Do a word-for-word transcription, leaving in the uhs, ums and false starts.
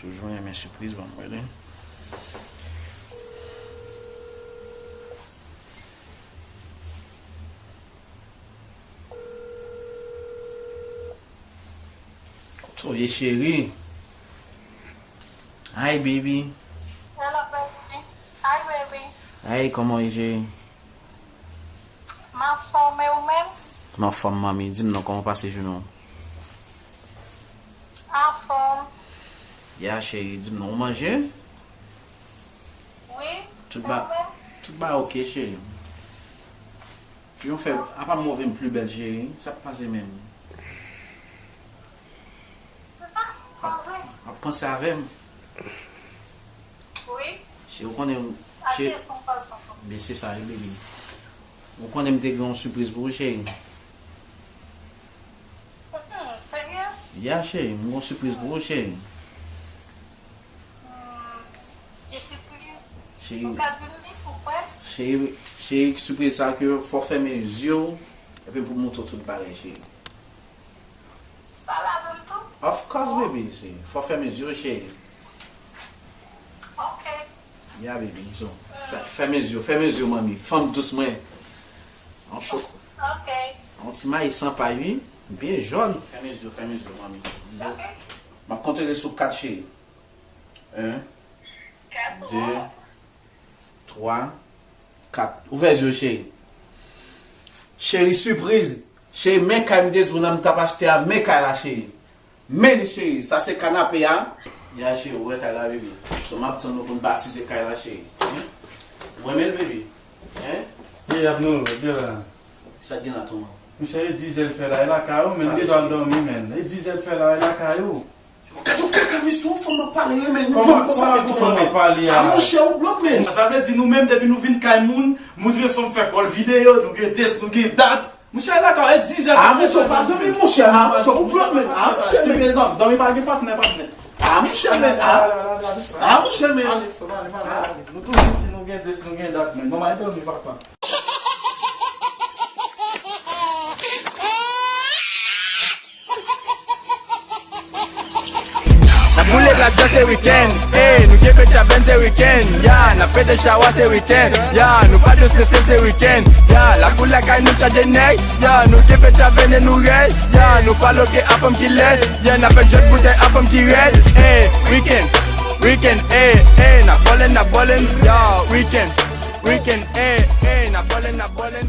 Toujou renmen sipriz, ban m rele. Kote w ye, cheri? Hi, baby. Hello, baby. Hi, baby. Hi, kòman w ye, cheri? M anfòm, e ou menm? M anfòm, manmi. Di m non, kòman w pase jounen w? Anfòm. Ya, cheri, di m non, ou manje? Wi, tout ba, e ou menm? Tout ba oke, cheri. Jan w fè, apa m wè w vin pli bèl, cheri? Sa k pase menm? Ap, ap panse avè m? Wi. Cheri, ou konnen m, a cheri, kiyès mwen panse ankò? Byen, se sa wi, baby. Ou konnen m te gen yon sipriz pou ou, cheri. Hmm, serye? Ya, cheri, m gen yon sipriz pou ou, cheri. Hmm, ki sipriz? Cheri. Ou ka di m li pou kwè? Cheri, cheri, sipriz sa ke fò w fèmen zye w, epi pou m montre w tout bagay, cheri. Sa ladan l tou? Of course, baby, se, fò fèmen zye w, cheri. Ok. Yeah, baby, so, fè, fèmen zye w, fèmen zye w, manmi. Fanm dous mwen. An cho. Ok. Yon ti mayi san pay, wi. Byen jòn. Fèmen zye w, fèmen zye w, manmi. Ok. M ap konte sou kat, cheri. En, de, twa, kat. Ouvè zye w, cheri. Cheri, sipriz. Cheri, men kay m te di w la m t ap achte a, men kay la, cheri. Men li, cheri, sa se kanape a. Ya, cheri, ou wè kay la, baby. So, m ap tann nou pou n batize kay la, cheri. Hein? Ou renmen l, baby? Hein? Ye, ap nou, byen la. Sa k gen la, Toma? Monchè, e dizè l fè la, e lakay ou, men, m gen dwa al dòmi, men. E dizè l fè la, e lakay ou. Ou gade yon kaka mesye, yon fanm ap pale, wi, men, nou pran konsa, men, tou fanm ap pale a. Ah, monchè, ou blòf, men. Sa vle di nou menm, depi nou vin kay moun, moun vin fanm fè kòl videyo, nou gen des, nou gen dat. Monchè, e lakay ou, e dizè l fè la. Ah, monchè, ou pa zanmi, monchè, ah, monchè, ou blòf, men. Ah, monchè, men. Non, dòmi pa gen patnè, patnè. Ah, monchè, men, ah. Ah, monchè, men. Ale, ale, ale, ale. Nou tou di nou gen des, nou gen dat, men. Bon, m al dòmi, papa. N ap boule lajan se wikenn, ey, nou kenbe tchabèn se wikenn, ya, n ap pete chawa se wikenn, ya, nou pa dwe strese se wikenn, ya, lakou lakay nou chaje nèg, ya, nou kenbe tchabèn e nou rèd, ya, nou pa loke a fanm ki lèd, ya, n ap fè jwèt boutèy a fanm ki rèd, ey, wikenn, wikenn, ey, ey, n ap bòlè, n ap bòlè, ya, wikenn, wikenn, ey, ey, n ap bòlè, n ap bòlè.